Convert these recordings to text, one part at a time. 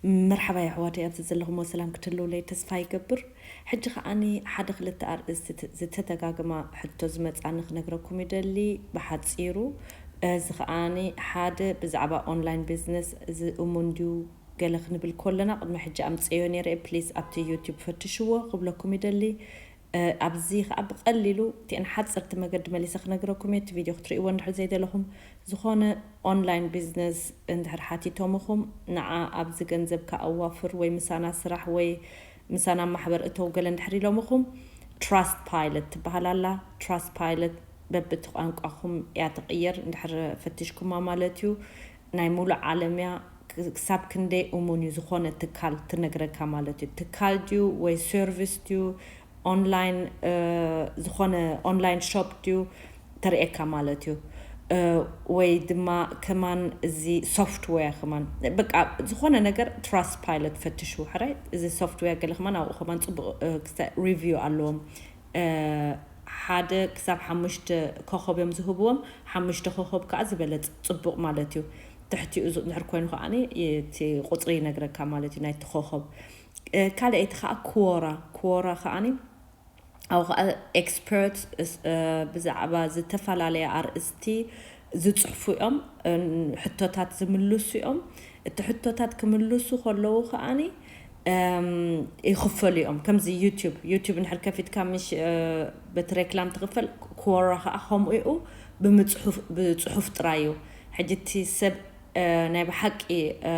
መርሓባ የሕዋተይ፣ ኣብዚ ዘለኹሞ ሰላም ክትህልውለይ ተስፋ ይገብር። ሕጂ ከዓኒ ሓደ ክልተ ኣርእስቲ ት-፣ ዝተደጋገማ ሕቶ ዝመጻኒ ክነግረኩም ይደሊ ብሓጺሩ። እዚ ከዓኒ ሓደ ብዛዕባ ኦንላይን ቢዝነስ እዚ እሙን ድዩ ገለ ክንብል ከለና፣ ቅድሚ ሕጂ ኣምጽዮ ነይረ፣ ፕሊዝ ኣብቲ ዩቲዩብ ፈትሽዎ ክብለኩም ይደሊ። እ፣ ኣብዚ ከኣ ብቐሊሉ እቲአን ሓጸርቲ መገዲ መሊሰ ክነግረኩም እየ። እቲ ቪድዮ ክትርእይዎ እንድሕር ዘይደለኹም፣ ዝኾነ ኦንላይን ቢዝነስ እንድሕር ሓቲቶምኹም፣ ንዓ ኣብዚ ገንዘብካ ኣዋፍር ወይ ምሳና ስራሕ ወይ ምሳና ማሕበር እተው ገለ እንድሕር ኢሎምኹም፣ ትራስት ፓይለት ትበሃል ኣላ። ትራስት ፓይለት በብቲ ቋንቋኹም እያ ትቕየር፣ እንድሕር ፈቲሽኩማ ማለት እዩ። ናይ ሙሉእ ዓለም እያ። ክ-፣ ክሳብ ክንደይ እሙን እዩ ዝኾነ ትካል ትነግረካ ማለት እዩ። ትካል ድዩ ወይ ሰርቪስ ድዩ፣ ኦንላይን፣ እ፣ ዝኾነ ኦንላይን ሾፕ ድዩ ተርእየካ ማለት እዩ። እ፣ ወይ ድማ ከማን እዚ ሶፍትዌር ከማን፣ በቃ ዝኾነ ነገር ትራስት ፓይለት ፈትሹ። ሕራይ፣ እዚ ሶፍትዌር ገለ ከማን ኣብኡ ከማን ጽቡቕ፣ እ፣ ክስተ ሪቪው ኣለዎም። እ፣ ሓደ ክሳብ ሓሙሽተ ኮኸብ እዮም ዝህብዎም። ሓሙሽተ ኮኸብ ከኣ ዝበለጸ ጽቡቕ ማለት እዩ። ትሕቲኡ ዝ-፣ እንድሕር ኮይኑ ከዓኒ እቲ ቁጽሪ ይነግረካ ማለት እዩ ናይቲ ኮኸብ። እ፣ ካልኣይቲ ከኣ ክዎራ፣ ክዎራ ከዓኒ ኣብኡ ከኣ ኤክስፐርት፣ እ፣ ብዛዕባ ዝተፈላለየ ኣርእስቲ ዝጽሕፉ እዮም፣ እ፣ ሕቶታት ዝምልሱ እዮም። እቲ ሕቶታት ክምልሱ ከለዉ ከዓኒ፣ እም፣ ይኽፈሉ እዮም። ከምዚ ዩቲዩብ፣ ዩቲዩብ እንድሕር ከፊትካ ምሽ፣ እ፣ በቲ ሬክላም ትኽፈል፣ ክዎራ ከኣ ከምኡ እዩ ብምጽሑፍ፣ ብጽሑፍ ጥራይ እዩ። ሕጂ እቲ ሰብ፣ እ፣ ናይ ብሓቂ፣ እ፣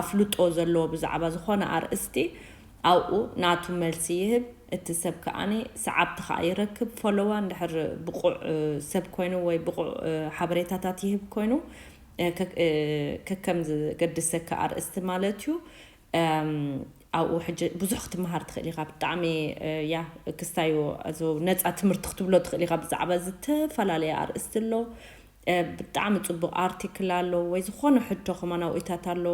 ኣፍልጦ ዘለዎ ብዛዕባ ዝኾነ ኣርእስቲ ኣብኡ ናቱ መልሲ ይህብ። እቲ ሰብ ከዓኒ ሰዓብቲ ከኣ ይረክብ። ፎሎዋ እንድሕር ብቑዕ፣ እ፣ ሰብ ኮይኑ ወይ ብቑዕ፣ እ፣ ሓበሬታታት ይህብ ኮይኑ፣ እ፣ ከ-፣ እ፣ ከከም ዝገድሰካ ኣርእስቲ ማለት እዩ። እም፣ ኣብኡ ሕጂ ብዙሕ ክትመሃር ትኽእል ኢኻ። ብጣዕሚ፣ እ፣ ያ ክስታዩ፣ እዚ ነጻ ትምህርቲ ክትብሎ ትኽእል ኢኻ። ብዛዕባ ዝተፈላለየ ኣርእስቲ ኣሎ። እ፣ ብጣዕሚ ጽቡቕ ኣርቲክል ኣሎ፣ ወይ ዝኾነ ሕቶ ከማን ኣብኡታት ኣሎ።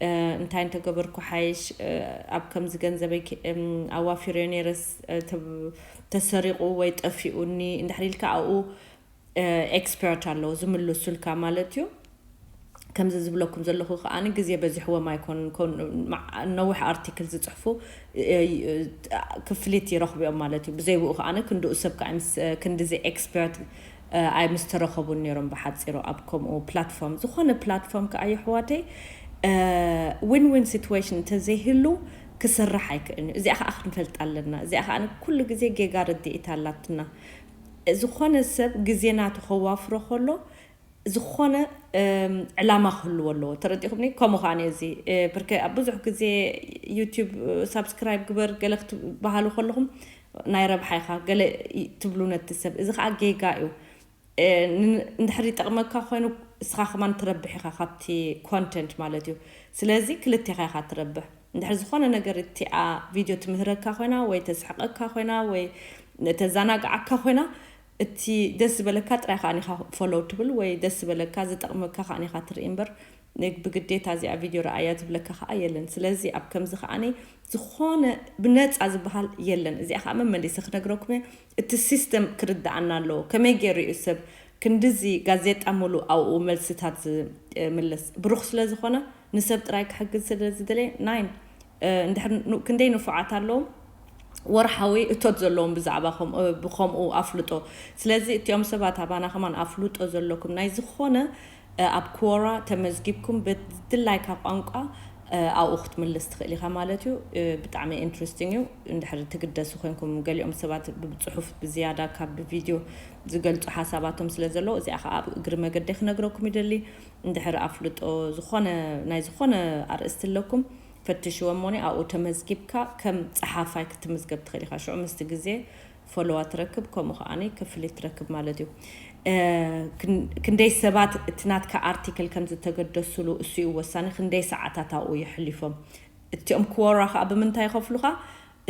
እ፣ እንታይ እንተገበርኩ ሓይሽ፣ እ፣ ኣብ ከምዚ ገንዘበይ ክ-፣ እም፣ ኣዋፊረዮ ነይረስ፣ እ፣ ተ-፣ ተሰሪቑ ወይ ጠፊኡኒ እንድሕር ኢልካ ኣብኡ፣ እ፣ ኤክስፐርት ኣለዉ ዝምልሱልካ ማለት እዩ። ከምዚ ዝብለኩም ዘለኹ ከኣ ግዜ በዚሕዎም ኣይኮኑን፣ ኮን-፣ ማ-፣ ነዊሕ ኣርቲክል ዝጽሕፉ፣ እ፣ እ፣ ክፍሊት ይረኽቡ እዮም ማለት እዩ። ብዘይ ብኡ ከኣ ክንድኡ ሰብ ከኣ ምስ፣ ክንድዚ ኤክስፐርት፣ እ፣ ኣይ ምስ ተረኸቡን ነይሮም ብሓጺሩ ኣብ ከምኡ ፕላትፎርም። ዝኾነ ፕላትፎርም ከኣ የሕዋተይ፣ እ፣ ዊን ዊን ሲትዌሽን እንተዘይህሉ ክስራሕ ኣይክእልን እዩ። እዚኣ ከኣ ክንፈልጥ ኣለና። እዚኣ ከኣ ኩሉ ግዜ ጌጋ ርድኢት ኣላትና። ዝኾነ ሰብ ግዜ ናቱ ከዋፍሮ ከሎ፣ ዝኾነ፣ እም፣ ዕላማ ክህልዎ ኣለዎ። ተረዲእኩምኒ? ከምኡ ከኣ እዚ፣ እ፣ ብርከ ኣብ ብዙሕ ግዜ ዩቲዩብ፣ እ፣ ሳብስክራይብ ግበር ገለ ክትበሃሉ ከለኹም ናይ ረብሓ ኢኻ ገለ ይ-፣ ትብሉ ነቲ ሰብ። እዚ ከኣ ጌጋ እዩ። እ፣ ን-፣ እንድሕር ይጠቕመካ ኮይኑ፣ እስኻ ከማን ትረብሕ ኢኻ ካብቲ ኮንተንት ማለት እዩ። ስለዚ ክልቴኻ ኢኻ ትረብሕ። እንድሕር ዝኾነ ነገር እቲኣ ቪድዮ ትምህረካ ኮይና ወይ ተስሕቐካ ኮይና ወይ ተዘናግዓካ ኮይና፣ እቲ ደስ ዝበለካ ጥራይ ከኣ ኢኻ ፎሎው ትብል ወይ ደስ ዝበለካ ዝጠቕመካ ከኣ ኢኻ ትርኢ እምበር፣ ን-፣ ብግዴታ እዚኣ ቪድዮ ረኣያ ዝብለካ ከኣ የለን። ስለዚ ኣብ ከምዚ ከኣ ዝኾነ ብነጻ ዝበሃል የለን። እዚኣ ከኣ መመሊሰ ክነግረኩም እየ። እቲ ሲስተም ክርድኣና ኣለዎ። ከመይ ገይሩ እዩ ሰብ ክንድዚ ጋዜጣ ሙሉእ ኣብኡ መልስታት ዝምልስ? ብሩኽ ስለ ዝኾነ፣ ንሰብ ጥራይ ክሕግዝ ስለ ዝደለየ፣ ናይን፣ እ፣ እንድሕር ኑ-፣ ክንደይ ንፉዓት ኣለዉ፣ ወርሓዊ እቶት ዘለዎም ብዛዕባ ከም-፣ እ፣ ብኸምኡ ኣፍልጦ። ስለዚ እቲኦም ሰባት ኣባና ከማን ኣፍልጦ ዘለኩም ናይ ዝኾነ፣ እ፣ ኣብ ክወራ ተመዝጊብኩም ብድላይካ ቋንቋ፣ እ፣ ኣብኡ ክትምልስ ትኽእል ኢኻ ማለት እዩ። እ፣ ብጣዕሚ ኢንትረስቲንግ እዩ። እንድሕር ትግደሱ ኮንኩም፣ ገሊኦም ሰባት ብጽሑፍ ብዝያዳ ካብ ብቪድዮ ዝገልጹ ሓሳባቶም ስለ ዘለዉ፣ እዚኣ ከኣ ኣብ እግሪ መገደይ ክነግረኩም ይደሊ። እንድሕር ኣፍልጦ ዝኾነ፣ ናይ ዝኾነ ኣርእስቲ ኣለኩም፣ ፈትሽዎ እሞኒ ኣብኡ ተመዝጊብካ ከም ጸሓፋይ ክትምዝገብ ትኽእል ኢኻ። ሽዑ ምስቲ ግዜ ፎሎዋ ትረክብ፣ ከምኡ ከኣ ክፍሊት ትረክብ ማለት እዩ። እ፣ ክን-፣ ክንደይ ሰባት እቲ ናትካ ኣርቲክል ከም ዝተገደሱሉ እሱ እዩ ወሳኒ። ክንደይ ሰዓታት ኣብኡ የሕሊፎም። እቲኦም ክወራ ከኣ ብምንታይ ይኸፍሉኻ?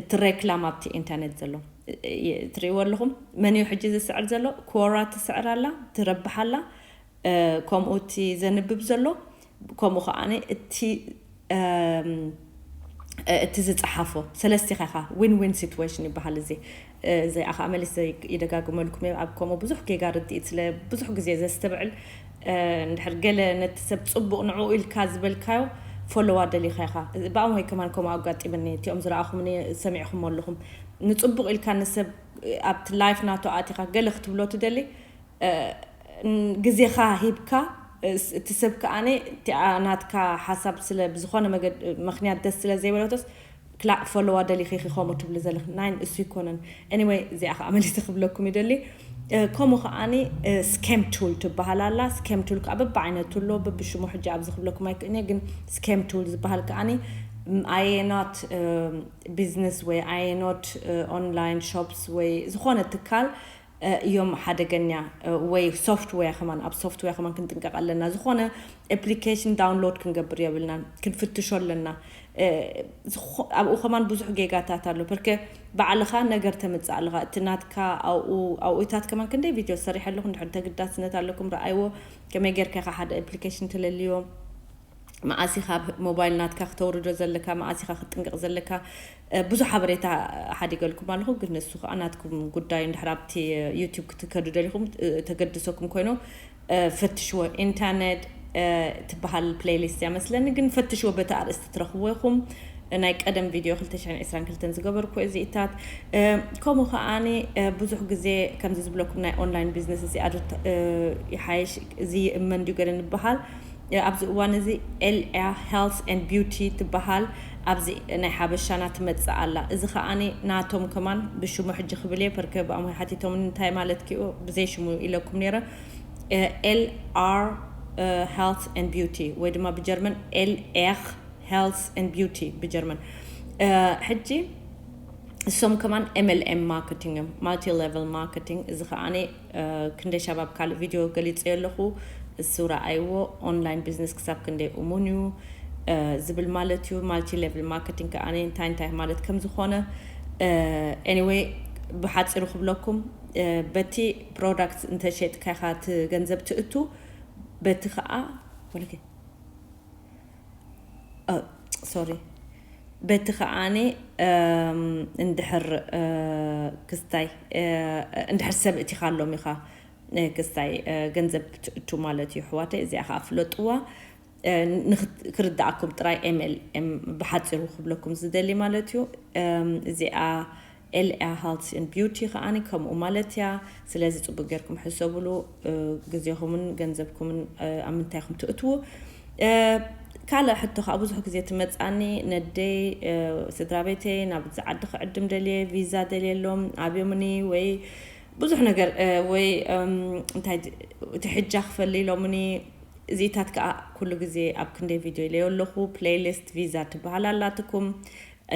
እቲ ሬክላም ኣብቲ ኢንተርኔት ዘሎ፣ እ፣ እ፣ ትርእይዎ ኣለኹም። መን እዩ ሕጂ ዝስዕር ዘሎ? ክወራ ትስዕር ኣላ፣ ትረብሕ ኣላ። እ፣ ከምኡ እቲ ዘንብብ ዘሎ፣ ከምኡ ከኣ እቲ፣ እም፣ እ፣ እቲ ዝጸሓፎ። ሰለስቲኻ ኢኻ፣ ዊን ዊን ሲትዌሽን ይበሃል እዚ። እ፣ እዚኣ ከኣ መሊስ ዘይ-፣ ይደጋግመልኩም እየ። ኣብ ከምኡ ብዙሕ ጌጋ ርድኢት ስለ ብዙሕ ግዜ ዘስተብዕል፣ እ፣ እንድሕር ገለ ነቲ ሰብ ጽቡቕ ንዕኡ ኢልካ ዝበልካዮ፣ ፎሎዋ ደሊኻ ኢኻ። ብኣም ወይ ከማን ከምኡ ኣጋጢምኒ፣ እቲኦም ዝረኣኹምኒ ሰሚዕኹም ኣለኹም። ንጽቡቕ ኢልካ ንሰብ ኣብቲ ላይፍ ናቶ ኣቲኻ ገለ ክትብሎ ትደሊ፣ ግዜኻ ሂብካ፣ እቲ ሰብ ከኣነ እቲኣ ናትካ ሓሳብ ስለ ብዝኾነ መገድ ምኽንያት ደስ ስለ ዘይበለቶስ ክላእ ፎሎዋ ደሊኺ ኢኺ ከምኡ ትብሊ ዘለኺ። ናይን እሱ ይኮነን። Anyway፣ እዚኣ ከዓ መሊሰ ክብለኩም ይደሊ። ከምኡ ከዓኒ ስኬም ቱል ትበሃል ኣላ። ስኬም ቱል ከዓ በብዓይነቱ ኣሎ። በብሽሙ ሕጂ ኣብዚ ክብለኩም ኣይክእልኒ፣ ግን ስኬም ቱል ዝበሃል ከዓኒ ኣየኖት ቢዝነስ ወይ ኣየኖት ኦንላይን ሾፕስ ወይ ዝኾነ ትካል እዮም ሓደገኛ ወይ ሶፍትዌር ከማን፣ ኣብ ሶፍትዌር ከማን ክንጥንቀቕ ኣለና። ዝኾነ ኣፕሊኬሽን ዳውንሎድ ክንገብር የብልናን፣ ክንፍትሾ ኣለና። ኣብኡ ከማን ብዙሕ ጌጋታት ኣሎ። ፐርከ ባዕልኻ ነገር ተምፅእ ኣለኻ። እቲ ናትካ ኣብኡ ኣብኡታት ከማን ክንደይ ቪድዮ ሰሪሐ ኣለኹ። እንድሕር ተግዳስነት ኣለኩም ረኣይዎ። ከመይ ጌርካ ኢኻ ሓደ ኣፕሊኬሽን ተለልዮ፣ መዓስ ኢኻ ሞባይል ናትካ ክተውርዶ ዘለካ፣ መዓስ ኢኻ ክትጥንቀቕ ዘለካ፣ ብዙሕ ሓበሬታ ሓዲገልኩም ኣለኹ። ግን ንሱ ከዓ ናትኩም ጉዳይ። እንድሕር ኣብቲ ዩቲዩብ ክትከዱ ደሊኹም፣ ተገድሰኩም ኮይኑ፣ ፈትሽዎ። ኢንተርኔት ትበሃል ፕሌይሊስት እያ መስለኒ፣ ግን ፈትሽዎ፣ በቲ ኣርእስቲ ትረኽብዎ ኢኹም። ናይ ቀደም ቪድዮ ክልተ ሽሕን ዕስራን ክልተን ዝገበርኩ እዚኢታት። ከምኡ ከዓኒ ብዙሕ ግዜ ከምዚ ዝብለኩም ናይ ኦንላይን ቢዝነስ እዚ ኣድርት ይሓይሽ፣ እዚ ይእመን ድዩ ገለ ንበሃል። ኣብዚ እዋን እዚ ኤልያ ሄልት ኤንድ ቢዩቲ ትበሃል፣ ኣብዚ ናይ ሓበሻና ትመጽእ ኣላ። እዚ ከዓኒ ናቶም ከማን ብሽሙ ሕጂ ክብል እየ፣ ፐርከ ብኣሞ ሓቲቶም እንታይ ማለት ክኡ ብዘይ ሽሙ ኢለኩም ነይረ። ኤል ኣር ሄልት ኤንድ ቢዩቲ ወይ ድማ ብጀርመን ኤል ኤር ሄልት ኤንድ ቢዩቲ ብጀርመን። ሕጂ እሶም ከማን ኤም ኤል ኤም ማርኬቲንግ እዮም፣ ማልቲ ሌቨል ማርኬቲንግ። እዚ ከዓኒ ክንደይ ሸባብ ካልእ ቪድዮ ገሊጸዮ ኣለኹ፣ እሱ ረኣይዎ። ኦንላይን ቢዝነስ ክሳብ ክንደይ እሙን እዩ ዝብል ማለት እዩ። ማልቲ ሌቭል ማርኬቲንግ ከዓኒ እንታይ እንታይ ማለት ከም ዝኾነ። ኤኒወይ፣ ብሓፂሩ ክብለኩም፣ በቲ ፕሮዳክት እንተሸጥካ ኢኻ እቲ ገንዘብ ትእቱ፣ በቲ ከዓ ወለከ ሶሪ፣ በቲ ከዓኒ እንድሕር ክስታይ እንድሕር ሰብ እቲኻሎም ኢኻ ክስታይ ገንዘብ ትእቱ ማለት እዩ። ኣሕዋተይ፣ እዚኣ ከዓ ፍለጥዋ። ክርዳኣኩም ጥራይ ኤም ኤል ኤም ብሓፂሩ ክብለኩም ዝደሊ ማለት እዩ። እዚኣ ኤል ኤ ሄልት ኤንድ ቢዩቲ ከዓኒ ከምኡ ማለት እያ። ስለዚ ፅቡቅ ጌርኩም ሕሰብሉ። ግዜኹምን ገንዘብኩምን ኣብ ምንታይ ኢኹም ትእትዉ? ካልእ ሕቶ ከዓ ብዙሕ ግዜ ትመፃኒ፣ ነደይ ስድራ ቤተይ ናብ ዝዓዲ ክዕድም ደልየ፣ ቪዛ ደልየሎም ኣብዮምኒ ወይ ብዙሕ ነገር ወይ እንታይ እቲ ሕጃ ክፈሊ ኢሎምኒ። እዚታት ከዓ ኩሉ ግዜ ኣብ ክንደይ ቪድዮ ኢለዮ ኣለኹ። ፕሌይሊስት ቪዛ ትበሃል ኣላትኩም።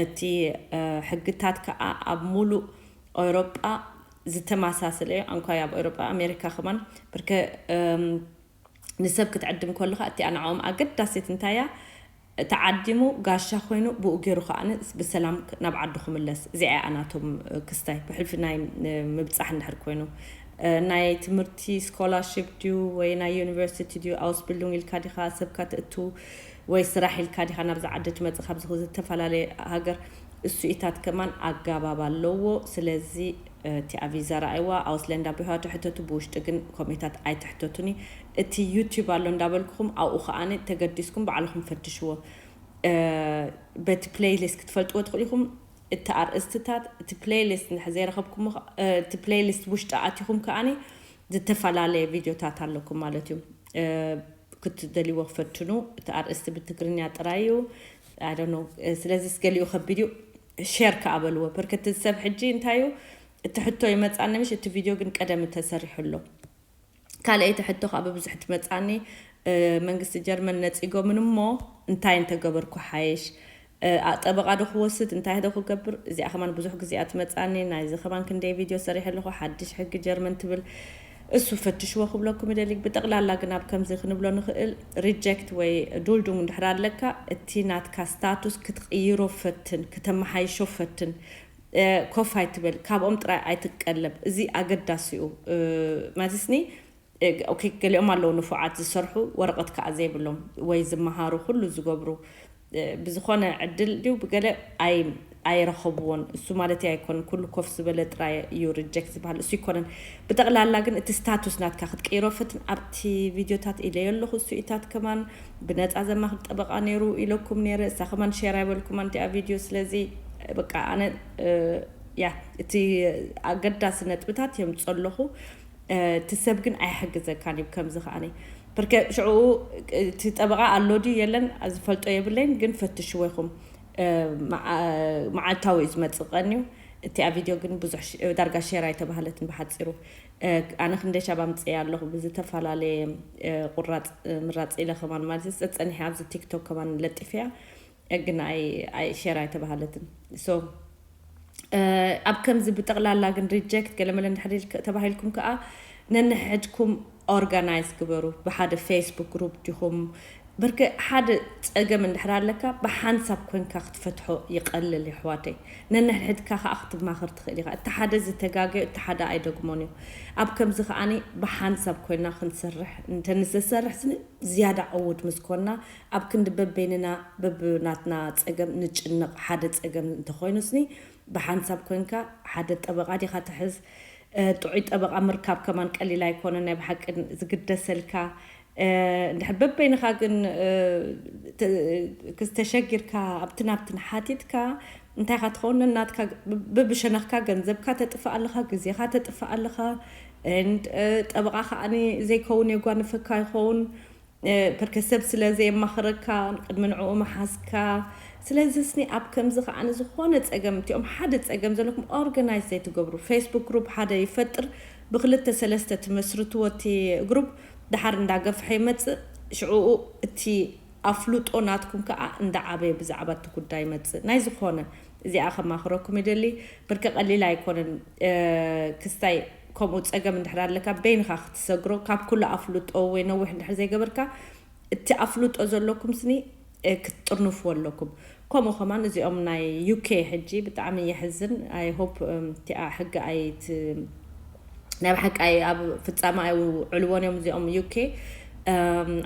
እቲ ሕግታት ከዓ ኣብ ሙሉእ ኤውሮጳ ዝተመሳሰለ እዩ። ኣንኳይ ኣብ ኤውሮጳ፣ ኣሜሪካ ከማን ብርከ ንሰብ ክትዕድም ከለኻ እቲኣ ንዕኦም ኣገዳሲት እንታይ እያ? ተዓዲሙ ጋሻ ኮይኑ ብኡ ገይሩ ከኣ ብሰላም ናብ ዓዱ ክምለስ። እዚኣ እያ ናቶም ክስታይ ብሕልፊ ናይ ምብጻሕ እንድሕር ኮይኑ ናይ ትምህርቲ ስኮላርሽፕ ድዩ ወይ ናይ ዩኒቨርሲቲ ድዩ ኣውስቢልዱንግ ኢልካ ዲኻ ሰብካ ትእቱ ወይ ስራሕ ኢልካ ዲኻ ናብዚ ዓዲ ትመጽእ ካብዚ ዝተፈላለየ ሃገር እሱኢታት ከማን ኣጋባብ ኣለዎ። ስለዚ እቲኣ ቪዛ ረኣይዋ ኣውስለንዳ ብሕዋ ትሕተቱ ብውሽጢ ግን ኮሜታት ኣይትሕተቱኒ። እቲ ዩቲዩብ ኣሎ እንዳበልኩኹም ኣብኡ ከኣኒ ተገዲስኩም ባዕልኹም ፈትሽዎ። በቲ ፕሌይሊስት ክትፈልጥዎ ትኽእሉ ኢኹም። እቲ ኣርእስትታት እቲ ፕሌይሊስት እንድሕር ዘይረኸብኩሞ እቲ ፕሌይሊስት ውሽጢ ኣቲኹም ከኣኒ ዝተፈላለየ ቪድዮታት ኣለኩም ማለት እዩ። ክትደልይዎ ፈትኑ። እቲ ኣርእስቲ ብትግርኛ ጥራይ እዩ። ኣደኖ ስለዚ ስገሊኡ ከቢድ እዩ። ሼር ከኣ በልዎ። በርከት ሰብ ሕጂ እንታይ እዩ እቲ ሕቶ ይመጻኒ ምሽ እቲ ቪድዮ ግን ቀደም ተሰሪሑ ኣሎ። ካልኣይቲ ሕቶ ከዓ ብብዙሕ ትመጻኒ መንግስቲ ጀርመን ነጺጎምን እሞ እንታይ እንተገበርኩ ሓይሽ ጠበቓ ዶ ክወስድ እንታይ ዶ ክገብር? እዚኣ ከማን ብዙሕ ግዜ እያ ትመጻኒ። ናይዚ ከማን ክንደይ ቪድዮ ሰሪሐ ኣለኹ። ሓድሽ ሕጊ ጀርመን ትብል እሱ ፈትሽዎ ክብለኩም ይደሊ። ብጠቕላላ ግን ኣብ ከምዚ ክንብሎ ንኽእል ሪጀክት ወይ ዱልዱም እንድሕር ኣለካ እቲ ናትካ ስታቱስ ክትቕይሮ ፈትን፣ ክተመሓይሾ ፈትን። ኮፍ ኣይትበል፣ ካብኦም ጥራይ ኣይትቀለብ። እዚ ኣገዳሲ እዩ። ማለትስኒ ኦኬ፣ ገሊኦም ኣለዉ ንፉዓት ዝሰርሑ ወረቐት ከኣ ዘይብሎም ወይ ዝመሃሩ ኩሉ ዝገብሩ ብዝኾነ ዕድል ድዩ ብገለ ኣይ ኣይረኸብዎን። እሱ ማለት ኣይኮን ኩሉ ኮፍ ዝበለ ጥራይ እዩ ሪጀክት ዝበሃል፣ እሱ ይኮነን። ብጠቕላላ ግን እቲ ስታቱስ ናትካ ክትቀይሮ ፈትን። ኣብቲ ቪዲዮታት ኢለ ኣለኹ፣ እሱ ኢታት ከማን ብነፃ ዘማኽር ጠበቃ ነይሩ ኢለኩም ነይረ። እሳ ከማን ሼር ኣይበልኩም ኣንቲኣ ቪዲዮ። ስለዚ በቃ ኣነ ያ እቲ ኣገዳሲ ነጥብታት የምፅ ኣለኹ። እቲ ሰብ ግን ኣይሕግዘካን እዩ። ከምዚ ከዓኒ ብርከ ሽዑ እቲ ጠበቃ ኣሎ ድዩ የለን ዝፈልጦ የብለይን፣ ግን ፈትሽዎ ኢኹም። መዓልታዊ እዩ ዝመፅእ ቀንዩ። እቲኣ ቪድዮ ግን ብዙሕ ዳርጋ ሼር ኣይተባህለትን። ብሓፂሩ ኣነ ክንደይ ሻብ ኣምፅእያ ኣለኹ ብዝተፈላለየ ቁራፅ ምራፅ ኢለ ከማን ማለት እዩ። ፀፀኒሐ ኣብዚ ቲክቶክ ከማን ለጢፈያ፣ ግን ኣይ ሼር ኣይተባህለትን። ሶ ኣብ ከምዚ ብጠቕላላ ግን ሪጀክት ገለመለ እንድሕር ተባሂልኩም ከዓ ነንሕድኩም ኦርጋናይዝ ግበሩ። ብሓደ ፌስቡክ ግሩፕ ዲኹም ብርክ ሓደ ፀገም እንድሕር ኣለካ ብሓንሳብ ኮንካ ክትፈትሖ ይቐልል። ይሕዋተይ ነንሕድሕድካ ከዓ ክትማኽር ትኽእል ኢኻ። እቲ ሓደ ዝተጋገዩ እቲ ሓደ ኣይደግሞን እዩ። ኣብ ከምዚ ከዓኒ ብሓንሳብ ኮይና ክንሰርሕ እንተንዘሰርሕ ስኒ ዝያዳ ዕዉድ ምስ ኮና ኣብ ክንዲ በበይንና በብናትና ፀገም ንጭነቕ። ሓደ ፀገም እንተኾይኑ ስኒ ብሓንሳብ ኮንካ ሓደ ጠበቃ ዲኻ ትሕዝ። ጥዑይ ጠበቃ ምርካብ ከማን ቀሊል ኣይኮነ። ናይ ብሓቂ ዝግደሰልካ እንድሕር በበይንኻ ግን ክስተሸጊርካ ኣብቲ ናብትን ሓቲትካ እንታይ ካ ትኸውን? ነናትካ ብብሸነኽካ ገንዘብካ ተጥፍእ ኣለኻ፣ ግዜኻ ተጥፍእ ኣለኻ። ጠበቃ ከዓኒ ዘይከውን የጓንፈካ ይኸውን። ፐርከ ሰብ ስለ ዘየማኽረካ ቅድሚ ንዕኡ መሓዝካ። ስለዚ ስኒ ኣብ ከምዚ ከዓ ንዝኾነ ፀገም እቲኦም ሓደ ፀገም ዘለኩም ኦርጋናይዝ ዘይትገብሩ። ፌስቡክ ግሩፕ ሓደ ይፈጥር፣ ብክልተ ሰለስተ ትመስርትዎ እቲ ግሩፕ ድሓር እንዳገፍሐ ይመፅእ። ሽዕኡ እቲ ኣፍልጦ ናትኩም ከዓ እንዳዓበየ ብዛዕባ እቲ ጉዳይ ይመፅእ። ናይ ዝኾነ እዚኣ ከማኽረኩም ይደሊ። ብርከ ቀሊል ኣይኮነን። ክስታይ ከምኡ ፀገም እንድሕር ኣለካ በይንኻ ክትሰግሮ ካብ ኩሉ ኣፍልጦ ወይ ነዊሕ እንድሕር ዘይገበርካ እቲ ኣፍልጦ ዘለኩም ስኒ ክትጥርንፍዎ ኣለኩም። ከምኡ ከማን እዚኦም ናይ ዩኬ ሕጂ ብጣዕሚ የሕዝን። ኣይ ሆፕ እቲኣ ሕጊ ኣይት ናይ ብሓቂ ኣብ ፍፃመ ኣይውዕልዎን እዮም እዚኦም ዩኬ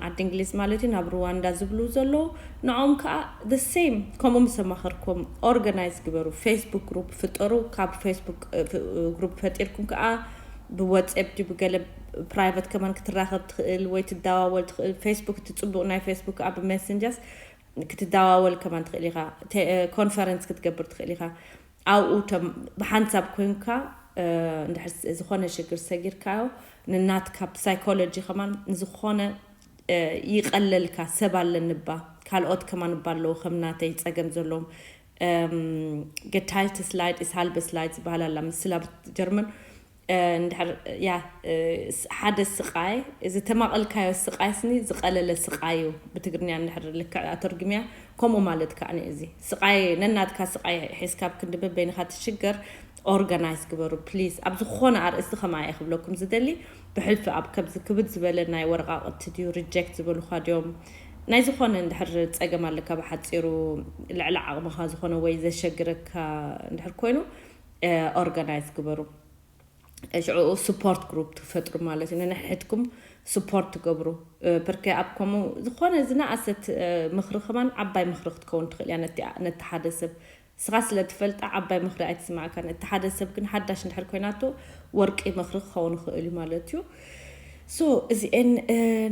ዓዲ እንግሊዝ ማለት እዩ ናብ ሩዋንዳ ዝብሉ ዘለዉ። ንኦም ከዓ the same ከምኡ ምስ ኣማኸርኩም ኦርጋናይዝ ግበሩ። ፌስቡክ ግሩፕ ፍጠሩ። ካብ ፌስቡክ ግሩፕ ፈጢርኩም ከዓ ብወትስኣፕ ድዩ ብገለ ፕራይቨት ከማን ክትራኸብ ትኽእል ወይ ትደዋወል ትኽእል። ፌስቡክ እቲ ፅቡቅ ናይ ፌስቡክ ከዓ ብሜሰንጀርስ ክትደዋወል ከማን ትኽእል ኢኻ። ኮንፈረንስ ክትገብር ትኽእል ኢኻ። ኣብኡ ብሓንሳብ ኮንካ እንድሕር ዝኾነ ሽግር ሰጊርካዮ ንናትካ ብሳይኮሎጂ ከማን ዝኾነ ይቐለልካ። ሰብ ኣለኒ እባ ካልኦት ከማን እባ ኣለዉ ከም ናተይ ፀገም ዘለዎም። Geteilte Leid ist halbes Leid ዝበሃል ኣላ ምስላ ጀርመን። እንድሕር ያ ሓደ ስቃይ እዚ ተማቐልካዮ ስቃይ ስኒ ዝቀለለ ስቃይ እዩ። ብትግርኛ እንድሕር ልክዕ ኣተርጉምያ ከምኡ ማለት ከዓ እዚ ስቃይ ነናትካ ስቃይ ሒዝካ ኣብ ክንዲ በበይንካ ትሽገር ኦርጋናይዝ ግበሩ ፕሊዝ። ኣብ ዝኾነ ኣርእስቲ ከማየ ክብለኩም ዝደሊ ብሕልፊ ኣብ ከምዚ ክብድ ዝበለ ናይ ወረቃቅቲ ድዩ ሪጀክት ዝበሉካ ድዮም ናይ ዝኾነ እንድሕር ፀገም ኣለካ ብሓፂሩ ልዕሊ ዓቅምካ ዝኾነ ወይ ዘሸግረካ እንድሕር ኮይኑ ኦርጋናይዝ ግበሩ። ሽዑ ስፖርት ግሩፕ ትፈጥሩ ማለት እዩ። ነንሕድሕድኩም ስፖርት ትገብሩ። ብርከ ኣብ ከምኡ ዝኾነ ዝነኣሰት ምኽሪ ከማን ዓባይ ምኽሪ ክትከውን ትኽእል እያ ነቲ ሓደ ሰብ። ንስኻ ስለ ትፈልጣ ዓባይ ምኽሪ ኣይትስማዕካን። እቲ ሓደ ሰብ ግን ሓዳሽ እንድሕር ኮይናቶ ወርቂ ምኽሪ ክኸውን ይኽእል እዩ ማለት እዩ። ሶ እዚኤን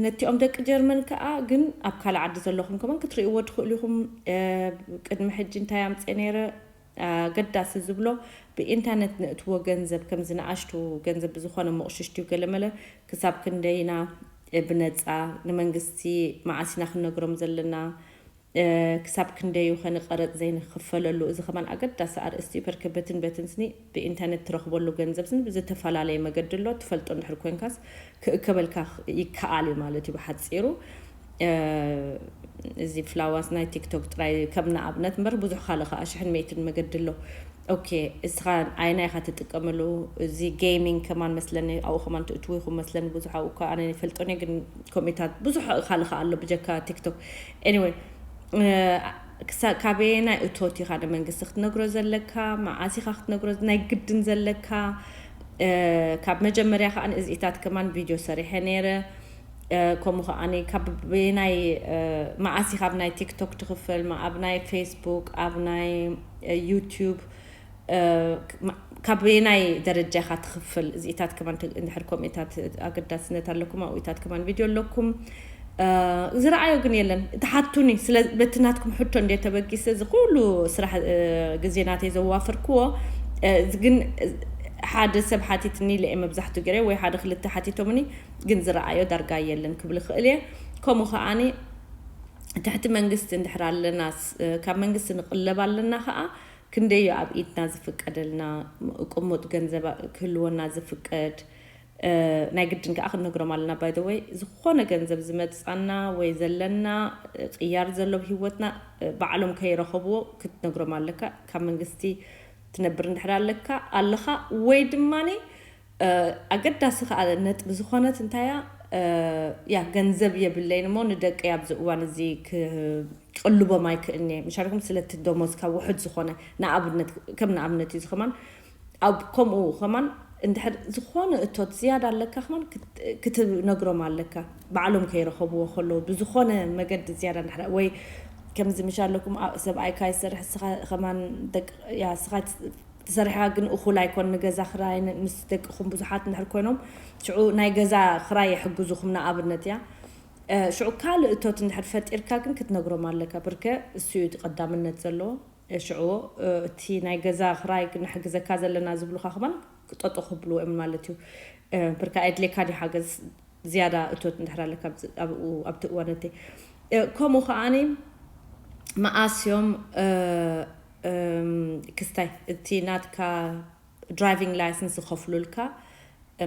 ነቲኦም ደቂ ጀርመን ከዓ ግን ኣብ ካልእ ዓዲ ዘለኹም ከማን ክትርእይዎ ትኽእሉ ኢኹም። ቅድሚ ሕጂ እንታይ ኣምፅእ ነይረ ኣገዳሲ ዝብሎ ብኢንተርነት ንእትዎ ገንዘብ ከም ዝነኣሽቱ ገንዘብ ብዝኾነ ምቕሽሽ ድዩ ገለመለ ክሳብ ክንደይና ብነፃ ንመንግስቲ መዓሲና ክንነግሮም ዘለና ክሳብ ክንደዩ ከንቀረፅ ዘይንክፈለሉ እዚ ከማን ኣገዳሲ ኣርእስቲ እዩ። በርከ በትን በትን ስኒ ብኢንተርነት ትረኽበሉ ገንዘብ ስኒ ብዝተፈላለየ መገዲ ኣሎ። ትፈልጦ እንድሕር ኮንካስ ክእከበልካ ይከኣል እዩ ማለት እዩ ብሓፂሩ። እዚ ፍላዋስ ናይ ቲክቶክ ጥራይ ከም ንኣብነት እምበር ብዙሕ ካልእ ከዓ ሽሕን ሚእትን መገዲ ኣሎ። ኦኬ እስኻ ኣይናይ ኢኻ ትጥቀመሉ? እዚ ጌሚንግ ከማን መስለኒ ኣብኡ ከማን ትእትዉ ኢኹም መስለኒ ብዙሕ ኣብኡ እኳ ኣነ ይፈልጦን እየ ግን ኮሜታት ብዙሕ ካልእ ከዓ ኣሎ ብጀካ ቲክቶክ። ኤኒወይ ክሳ ካበየናይ እቶት ኢኻ ንመንግስቲ ክትነግሮ ዘለካ? መዓስ ኢኻ ክትነግሮ ናይ ግድን ዘለካ? ካብ መጀመርያ ከዓ ንእዚኢታት ከማን ቪድዮ ሰሪሐ ነይረ። ከምኡ ከዓኒ ካብ በየናይ መዓስ ኢኻ ኣብ ናይ ቲክቶክ ትኽፍል፣ ኣብ ናይ ፌስቡክ፣ ኣብ ናይ ዩቱብ፣ ካብ በየናይ ደረጃ ኢኻ ትኽፍል? እዚኢታት ከማን እንድሕር ከምኡታት ኣገዳስነት ኣለኩም ኣብኡታት ከማን ቪድዮ ኣለኩም። ዝረኣዮ ግን የለን። ትሓቱኒ ስለ በቲ ናትኩም ሕቶ እንደ ተበጊሰ እዚ ኩሉ ስራሕ ግዜ ናተይ ዘዋፈርክዎ፣ ግን ሓደ ሰብ ሓቲትኒ ኢለ እየ መብዛሕትኡ ገይረ ወይ ሓደ ክልተ ሓቲቶምኒ፣ ግን ዝረኣዮ ዳርጋ የለን ክብል ይኽእል እየ። ከምኡ ከዓኒ ትሕቲ መንግስቲ እንድሕር ኣለና፣ ካብ መንግስቲ ንቕለብ ኣለና ከዓ ክንደዩ ኣብ ኢድና ዝፍቀደልና ቅሙጥ ገንዘብ ክህልወና ዝፍቀድ ናይ ግድን ከዓ ክንነግሮም ኣለና። ባይ ወይ ዝኾነ ገንዘብ ዝመፃና ወይ ዘለና ቅያር ዘሎ ብሂወትና ባዕሎም ከይረኸብዎ ክትነግሮም ኣለካ። ካብ መንግስቲ ትነብር እንድሕር ኣለካ ኣለኻ ወይ ድማኒ ኣገዳሲ ከዓ ነጥቢ ዝኾነት እንታያ ያ ገንዘብ የብለይን እሞ ንደቀይ ኣብዚ እዋን እዚ ክቅልቦም ኣይክእልኒ ምሻልኩም ስለቲ ደሞዝካ ውሑድ ዝኾነ ንኣብነት ከም ንኣብነት እዩ ዝኸማን ኣብ ከምኡ ከማን እንድሕር ዝኾነ እቶት ዝያዳ ኣለካ ከማን ክትነግሮም ኣለካ። ባዕሎም ከይረኸብዎ ከለዉ ብዝኾነ መገዲ ዝያዳ እንድሕር ወይ ከምዚ ምሽ ኣለኩም ሰብኣይካ ይሰርሕ ስኻ ከማን ደቂ ያ ስኻ ትሰርሕካ ግን እኹል ኣይኮን ንገዛ ክራይ ምስ ደቅኹም ብዙሓት እንድሕር ኮይኖም ሽዑ ናይ ገዛ ክራይ የሕግዙኹም ንኣብነት እያ ሽዑ ካልእ እቶት እንድሕር ፈጢርካ ግን ክትነግሮም ኣለካ ብርከ እሱ እዩ ቀዳምነት ዘለዎ ሽዑ እቲ ናይ ገዛ ክራይ ንሕግዘካ ዘለና ዝብሉካ ከማን ክጠጦ ክብልዎ እዮም ማለት እዩ ብርካ ኣድሌካ ዲ ሓገዝ ዝያዳ እቶት እንድሕር ኣለካ ኣብኡ ኣብቲ እዋነተይ ከምኡ ከዓኒ መኣስዮም ክስታይ እቲ ናትካ ድራይቪንግ ላይሰንስ ዝኸፍሉልካ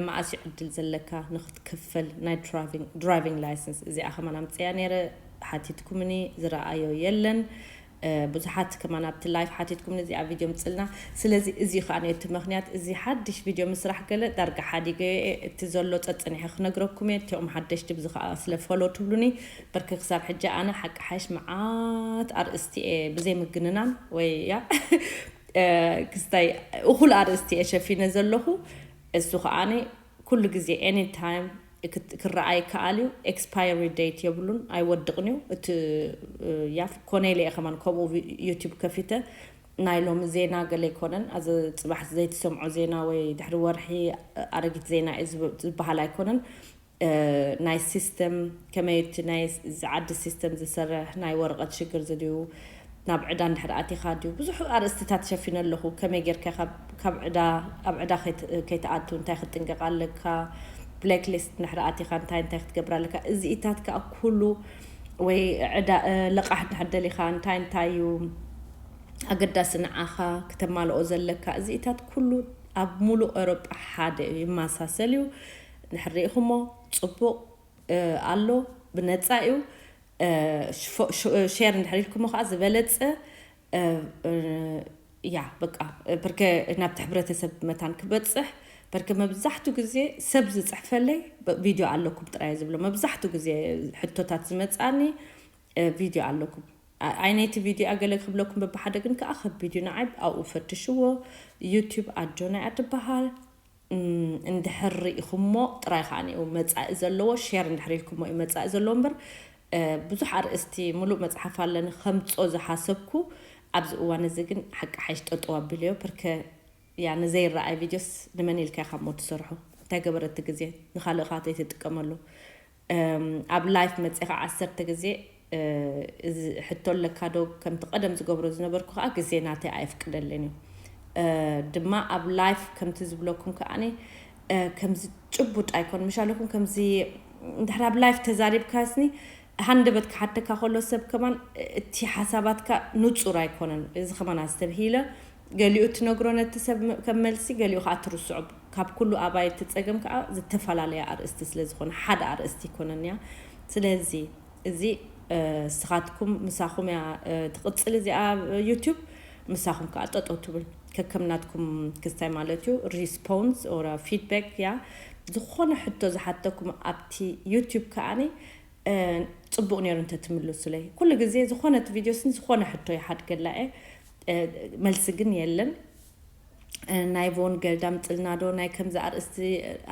መኣስ እዩ ዕድል ዘለካ ንክትክፍል ናይ ድራይቪንግ ላይሰንስ እዚኣ ከማን ኣምፅያ ነይረ ሓቲትኩምኒ ዝረኣዮ የለን ብዙሓት ከማን ኣብቲ ላይፍ ሓቲትኩም ነዚኣ ቪድዮ ምፅልና ስለዚ እዚ ከዓ እቲ ምክንያት እዚ ሓድሽ ቪድዮ ምስራሕ ገለ ዳርጋ ሓዲገ እቲ ዘሎ ፀፅኒሐ ክነግረኩም እየ እቲኦም ሓደሽቲ ብዚ ከዓ ስለ ፈሎ ትብሉኒ በርክ ክሳብ ሕጂ ኣነ ሓቂ ሓሽ መዓት ኣርእስቲ እየ ብዘይ ምግንናን ወይ ያ ክስታይ እኹል ኣርእስቲ እየ ሸፊነ ዘለኹ እሱ ከዓኒ ኩሉ ግዜ any time ክረኣይ ይከኣል እዩ expiry date የብሉን ኣይወድቕን እዩ እቲ ያፍ ኮነ ኢለ እየ ከማን ከምኡ ዩቱብ ከፊተ ናይ ሎሚ ዜና ገለ ኣይኮነን ኣዚ ፅባሕ ዘይትሰምዖ ዜና ወይ ድሕሪ ወርሒ ኣረጊት ዜና እዩ ዝበሃል ኣይኮነን ናይ system ከመይ እቲ ናይ ዝዓዲ system ዝሰርሕ ናይ ወረቐት ሽግር ዝድዩ ናብ ዕዳ እንድሕር ኣቲኻ ድዩ ብዙሕ ኣርእስትታት ሸፊነ ኣለኹ ከመይ ጌርካ ካብ ዕዳ ኣብ ዕዳ ከይትኣቱ እንታይ ክትጥንቀቕ ኣለካ black list እንድሕር ኣቲኻ እንታይ እንታይ ክትገብር ኣለካ እዚኢታት ከዓ ኩሉ ወይ ዕዳ ለቃሕ እንድሕር ደሊኻ እንታይ እንታይ እዩ ኣገዳሲ ንዓኻ ክተማልኦ ዘለካ እዚኢታት ኩሉ ኣብ ሙሉእ ኤሮጳ ሓደ እዩ ይመሳሰል እዩ ንሕር ርኢኹሞ ፅቡቕ ኣሎ ብነፃ እዩ share እንድሕር ኢልኩሞ ከዓ ዝበለፀ ያ በቃ ብርከ ናብቲ ሕብረተሰብ መታን ክበፅሕ በርከ መብዛሕቱ ግዜ ሰብ ዝፅሕፈለይ ቪድዮ ኣለኩም ጥራይ ዝብሎ መብዛሕቱ ግዜ ሕቶታት ዝመፃኒ ቪድዮ ኣለኩም ዓይነይቲ ቪድዮ ኣገለ ክብለኩም በብሓደ ግን ከዓ ከቢድ እዩ ንዓይ ኣብኡ ፈትሽዎ ዩቱብ ኣጆና እያ ትበሃል እንድሕር ርኢኹሞ ጥራይ ከዓ ኒኡ መፃኢ ዘለዎ share እንድሕር ኢልኩሞ እዩ መፃኢ ዘለዎ እምበር ብዙሕ ኣርእስቲ ሙሉእ መፅሓፍ ኣለኒ ከምፆ ዝሓሰብኩ ኣብዚ እዋን እዚ ግን ሓቂ ሓይሽ ጠጠው ኣቢለዮ ፐርከ ያ ንዘይረኣይ ቪድዮስ ንመን ኢልካ ኢኻ እሞ ትሰርሖ እንታይ ገበረቲ ግዜ ንካልእ ካ ተይትጥቀመሉ ኣብ live መፂኻ ዓሰርተ ግዜ እዚ ሕቶ ኣለካ ዶ ከምቲ ቀደም ዝገብሮ ዝነበርኩ ከዓ ግዜ ናተይ ኣየፍቅደልን እዩ ድማ ኣብ live ከምቲ ዝብለኩም ከዓኒ ከምዚ ጭቡጥ ኣይኮን ምሻለኩም ከምዚ እንድሕር ኣብ live ተዛሪብካ ስኒ ሃንደበት ክሓተካ ከሎ ሰብ ከማን እቲ ሓሳባትካ ንፁር ኣይኮነን እዚ ከማን ኣስተብሂለ ገሊኡ ትነግሮ ነቲ ሰብ ከም መልሲ ገሊኡ ከዓ ትርስዖ ካብ ኩሉ ኣባይቲ ፀገም ከዓ ዝተፈላለየ ኣርእስቲ ስለ ዝኾነ ሓደ ኣርእስቲ ይኮነን እያ ስለዚ እዚ ስኻትኩም ምሳኹም እያ ትቕፅል እዚኣ ዩቱብ ምሳኹም ከዓ ጠጠው ትብል ከከም ናትኩም ክስታይ ማለት እዩ response or feedback እያ ዝኾነ ሕቶ ዝሓተኩም ኣብቲ ዩቱብ ከዓኒ ፅቡቕ ነይሩ እንተትምልሱለይ ኩሉ ግዜ ዝኾነት ቪድዮ ስን ዝኾነ ሕቶ ይሓድገላ እየ መልሲ ግን የለን ናይ ቮን ገልድ ኣምፅልና ዶ ናይ ከምዚ ኣርእስቲ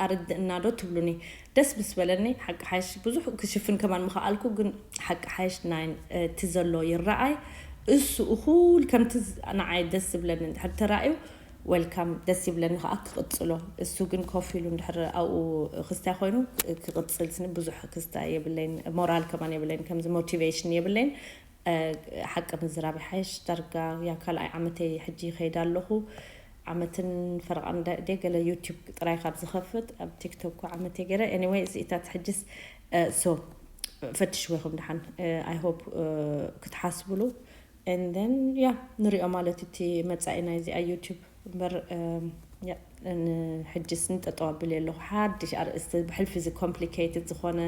ኣርድእና ዶ ትብሉኒ? ደስ ምስ በለኒ ሓቂ ሓይሽ ብዙሕ ክሽፍን ከማን ምኸኣልኩ፣ ግን ሓቂ ሓይሽ ናይ እቲ ዘሎ ይረኣይ። እሱ እኹል ከምቲ ንዓይ ደስ ዝብለኒ እንድሕር ተራእዩ፣ ወልካም፣ ደስ ይብለኒ ከዓ ክቕፅሎ። እሱ ግን ኮፍ ኢሉ እንድሕር ኣብኡ ክስታይ ኮይኑ ክቕፅል ስኒ ብዙሕ ክስታይ የብለይን፣ ሞራል ከማን የብለይን፣ ከምዚ ሞቲቬሽን የብለይን። ሓቂ ምዝራብ ይሓይሽ። ዳርጋ ያ ካልኣይ ዓመተይ ሕጂ ይኸይድ ኣለኹ። ዓመትን ፈረቓን ደ ገለ ዩቲዩብ ጥራይ ካብ ዝኸፍት ኣብ ቲክቶክ ዓመተይ ገይረ። Anyway እዚኢታት ሕጅስ ሶ ፈትሽዎ ኢኹም ደሓን። I hope ክትሓስብሉ። And then ያ ንሪኦ ማለት እቲ መጻኢ ናይ እዚኣ ዩቲዩብ እምበር ሕጅስ ንጠጠው ኣብል ኣለኹ። ሓድሽ ኣርእስቲ ብሕልፊ እዚ ኮምፕሊኬትድ ዝኾነ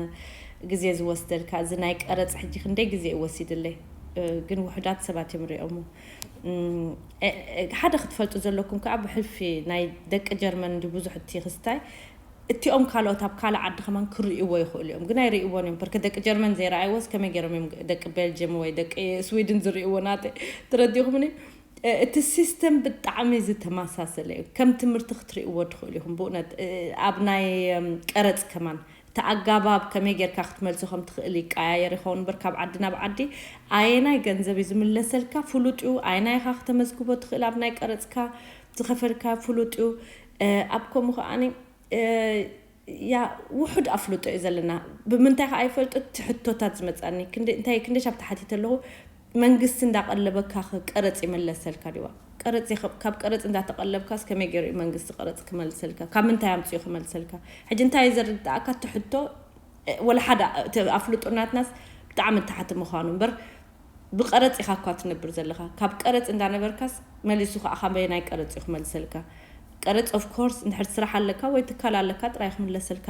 ግዜ ዝወስደልካ እዚ ናይ ቀረፅ ሕጂ ክንደይ ግዜ እዩ ወሲድለይ። ግን ውሕዳት ሰባት እዮም ሪኦሞ። ሓደ ክትፈልጡ ዘለኩም ከዓ ብሕልፊ ናይ ደቂ ጀርመን እንዲ ብዙሕ እቲ ክስታይ እቲኦም ካልኦት ኣብ ካልእ ዓዲ ከማን ክርእይዎ ይኽእሉ እዮም፣ ግን ኣይርእይዎን እዮም። በርከ ደቂ ጀርመን ዘይረኣይዎስ ከመይ ገይሮም እዮም ደቂ ቤልጅየም ወይ ደቂ ስዊድን ዝርእይዎ? ናተ ተረዲኹምኒ? እቲ ሲስተም ብጣዕሚ ዝተመሳሰለ እዩ። ከም ትምህርቲ ክትርእይዎ ትኽእሉ ኢኹም። ብእውነት ኣብ ናይ ቀረፅ ከማን እቲ ኣጋባብ ከመይ ጌርካ ክትመልሶ ከም ትኽእል ይቀያየር ይኸውን እምበር ካብ ዓዲ ናብ ዓዲ ኣየናይ ገንዘብ እዩ ዝምለሰልካ ፍሉጥ እዩ። ኣየናይ ኢኻ ክተመዝግቦ ትኽእል ኣብ ናይ ቀረፅካ ዝኸፈልካ ፍሉጥ እዩ። ኣብ ከምኡ ከዓኒ ያ ውሑድ ኣፍልጦ እዩ ዘለና። ብምንታይ ከዓ ይፈልጡ እቲ ሕቶታት ዝመፃኒ እንታይ ክንደሽ ኣብቲ ሓቲተ ኣለኹ። መንግስቲ እንዳቀለበካ ቀረፅ ይመለሰልካ ዲዋ? ቀረፅ ካብ ቀረፅ እንዳተቀለብካስ ከመይ ገይሩ እዩ መንግስቲ ቀረፅ ክመልሰልካ? ካብ ምንታይ ኣምፅኡ ክመልሰልካ? ሕጂ እንታይ ዘርድኣካ እቲ ሕቶ? ወላ ሓደ ኣፍልጦ ናትናስ ብጣዕሚ ታሕቲ ምዃኑ እምበር ብቀረፅ ኢኻ እኳ ትነብር ዘለኻ። ካብ ቀረፅ እንዳነበርካስ መሊሱ ከዓ ካበየናይ ቀረፅ እዩ ክመልሰልካ? ቀረፅ of course እንድሕር ስራሕ ኣለካ ወይ ትካል ኣለካ ጥራይ ክምለሰልካ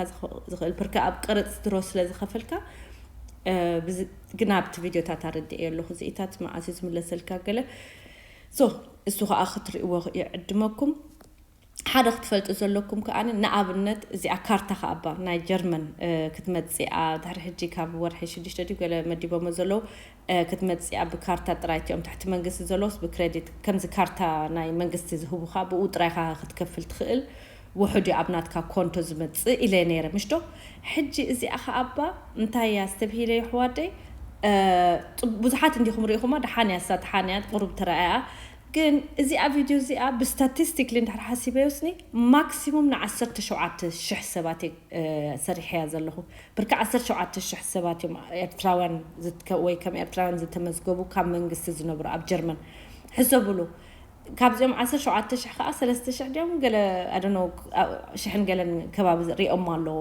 ዝኽእል ፕርከ ኣብ ቀረፅ ድሮ ስለ ዝኸፈልካ። ግን ኣብቲ ቪድዮታት ኣረድኤ ኣለኹ እዚኢታት መዓስ እዩ ዝምለሰልካ ገለ። So እሱ ከዓ ክትርእይዎ ይዕድመኩም። ሓደ ክትፈልጡ ዘለኩም ከዓ ንኣብነት እዚኣ ካርታ ከኣባ ናይ ጀርመን ክትመፅኣ ድሕሪ ሕጂ ካብ ወርሒ ሽዱሽተ ድዩ ገለ መዲቦሞ ዘለዉ ክትመፅኣ ብካርታ ጥራይ እቲኦም ትሕቲ መንግስቲ ዘለውስ ብክሬዲት ከምዚ ካርታ ናይ መንግስቲ ዝህቡካ ብኡ ጥራይካ ክትከፍል ትኽእል። ውሑድ እዩ ኣብ ናትካ ኮንቶ ዝመፅእ ኢለ ነይረ ምሽዶ። ሕጂ እዚኣ ከኣባ እንታይ እያ ዝተብሂለ ይሕዋደይ? ብዙሓት እንዲኹም ርኢኹማ። ደሓን እያ እሳ፣ ደሓን እያ፣ ቁሩብ ተረኣያ። ግን እዚኣ ቪድዮ እዚኣ ብስታቲስቲክሊ እንድሕር ሓሲበ ይወስኒ ማክሲሙም ንዓሰርተ ሸውዓተ ሽሕ ሰባት ሰሪሐያ ዘለኹ። ብርካ ዓሰርተ ሸውዓተ ሽሕ ሰባት እዮም ኤርትራውያን ወይ ከም ኤርትራውያን ዝተመዝገቡ ካብ መንግስቲ ዝነብሩ ኣብ ጀርመን። ሕሰብሉ። ካብዚኦም ዓሰርተ ሸውዓተ ሽሕ ከዓ ሰለስተ ሽሕ ድዮም ገለ ኣደኖ ሽሕን ገለን ከባቢ ሪኦሞ ኣለዉ።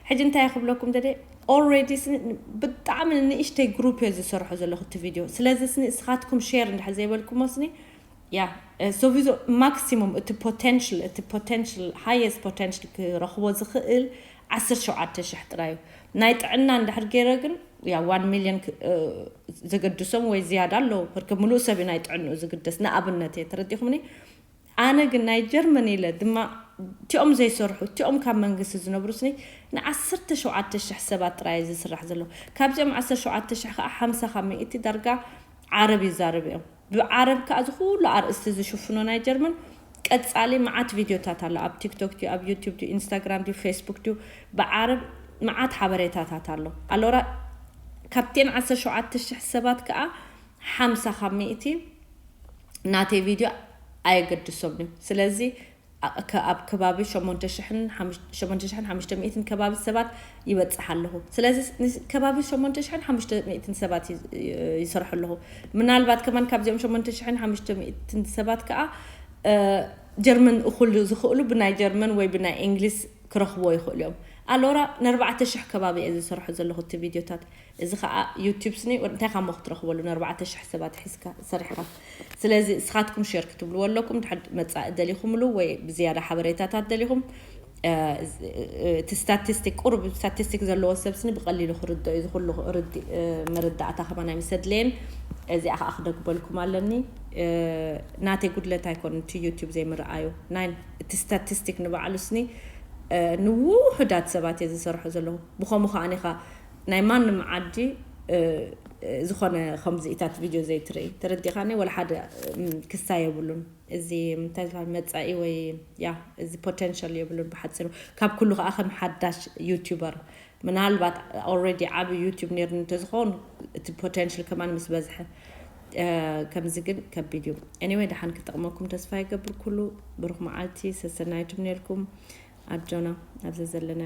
ሕጂ እንታይ ክብለኩም ደደ? ኦልሬዲ ብጣዕሚ ንእሽተይ ግሩፕ እዮ ዝሰርሖ ዘለኹ እቲ ቪድዮ። ስለዚ ስኒ እስኻትኩም ሼር እንድሕር ዘይበልኩሞ ስኒ ያ ሶቪዞ ማክሲሙም እቲ ፖቴንሽል እቲ ፖቴንሽል ሃየስት ፖቴንሽል ክረኽቦ ዝኽእል ዓሰርተ ሸውዓተ ሽሕ ጥራይ እዩ። ናይ ጥዕና እንድሕር ገይረ ግን ያ ዋን ሚልዮን ዘገድሶም ወይ ዝያዳ ኣለዉ። ርከ ምሉእ ሰብ እዩ ናይ ጥዕንኡ ዝግደስ። ንኣብነት እየ ተረዲኹምኒ። ኣነ ግን ናይ ጀርመን ኢለ ድማ እቲኦም ዘይሰርሑ እቲኦም ካብ መንግስቲ ዝነብሩ ስኒ ንዓሰርተ ሸውዓተ ሽሕ ሰባት ጥራይ ዝስራሕ ዘሎ። ካብዚኦም ዓሰርተ ሸውዓተ ሽሕ ከዓ ሓምሳ ካብ ሚእቲ ዳርጋ ዓረብ ይዛረብ እዮም። ብዓረብ ከዓ ዝኩሉ ኣርእስቲ ዝሽፍኖ ናይ ጀርመን ቀፃሊ መዓት ቪድዮታት ኣሎ ኣብ ቲክቶክ ድዩ ኣብ ዩቲብ ድዩ ኢንስታግራም ድዩ ፌስቡክ ድዩ ብዓረብ መዓት ሓበሬታታት ኣሎ። ኣሎራ ካብቴን ዓሰርተ ሸውዓተ ሽሕ ሰባት ከዓ ሓምሳ ካብ ሚእቲ ናተይ ቪድዮ ኣየገድሶም እዩ። ስለዚ ኣብ ከባቢ ሸሞንተ ሽሕን ሓሙሽተ ሚእትን ከባቢ ሰባት ይበፅሕ ኣለኹ። ስለዚ ከባቢ ሸሞንተ ሽሕን ሓሙሽተ ሚእትን ሰባት ይሰርሑ ኣለኹ። ምናልባት ከማን ካብዚኦም ሸሞንተ ሽሕን ሓሙሽተ ሚእትን ሰባት ከዓ ጀርመን እኹል ዝኽእሉ ብናይ ጀርመን ወይ ብናይ እንግሊዝ ክረኽቦ ይኽእሉ እዮም። ኣሎራ ንኣርባዕተ ሽሕ ከባቢ እየ ዝሰርሖ ዘለኹ እቲ ቪድዮታት። እዚ ከዓ ዩቲብ ስኒ እንታይ ካሞ ክትረኽበሉ ንኣርባዕተ ሽሕ ሰባት ሒዝካ ሰሪሕካ። ስለዚ እስኻትኩም ሼር ክትብልዎ ኣለኩም ድሕር መፃኢ ደሊኹምሉ ወይ ብዝያዳ ሓበሬታታት ደሊኹም እቲ ስታቲስቲክ ቁሩብ ስታቲስቲክ ዘለዎ ሰብ ስኒ ብቀሊሉ ክርድኦ እዩ ዝኩሉ ርዲ መረዳእታ ከማን ኣይምሰድለየን። እዚኣ ከዓ ክደግበልኩም ኣለኒ። ናተይ ጉድለት ኣይኮን እቲ ዩቲብ ዘይምርኣዩ ናይ እቲ ስታቲስቲክ ንባዕሉ ስኒ ንውሑዳት ሰባት እየ ዝሰርሖ ዘለኹ። ብኸምኡ ከዓ ኒኻ ናይ ማንም ዓዲ ዝኾነ ከምዚኢታት ቪድዮ ዘይትርኢ ተረዲኻኒ? ወላ ሓደ ክሳ የብሉን። እዚ እንታይ ዝበሃል መጻኢ ወይ ያ እዚ ፖቴንሻል የብሉን። ብሓፂሩ ካብ ኩሉ ከዓ ከም ሓዳሽ ዩቲዩበር ምናልባት ኦልሬዲ ዓብ ዩቲዩብ ነርኒ እንተዝኸውን እቲ ፖቴንሽል ከማን ምስ በዝሐ ከምዚ ግን ከቢድ እዩ። ኤኒወይ ደሓን ክጠቕመኩም ተስፋ ይገብር። ኩሉ ብሩኽ መዓልቲ ሰሰናይቱም ነርኩም ኣጆና ኣብዚ ዘለና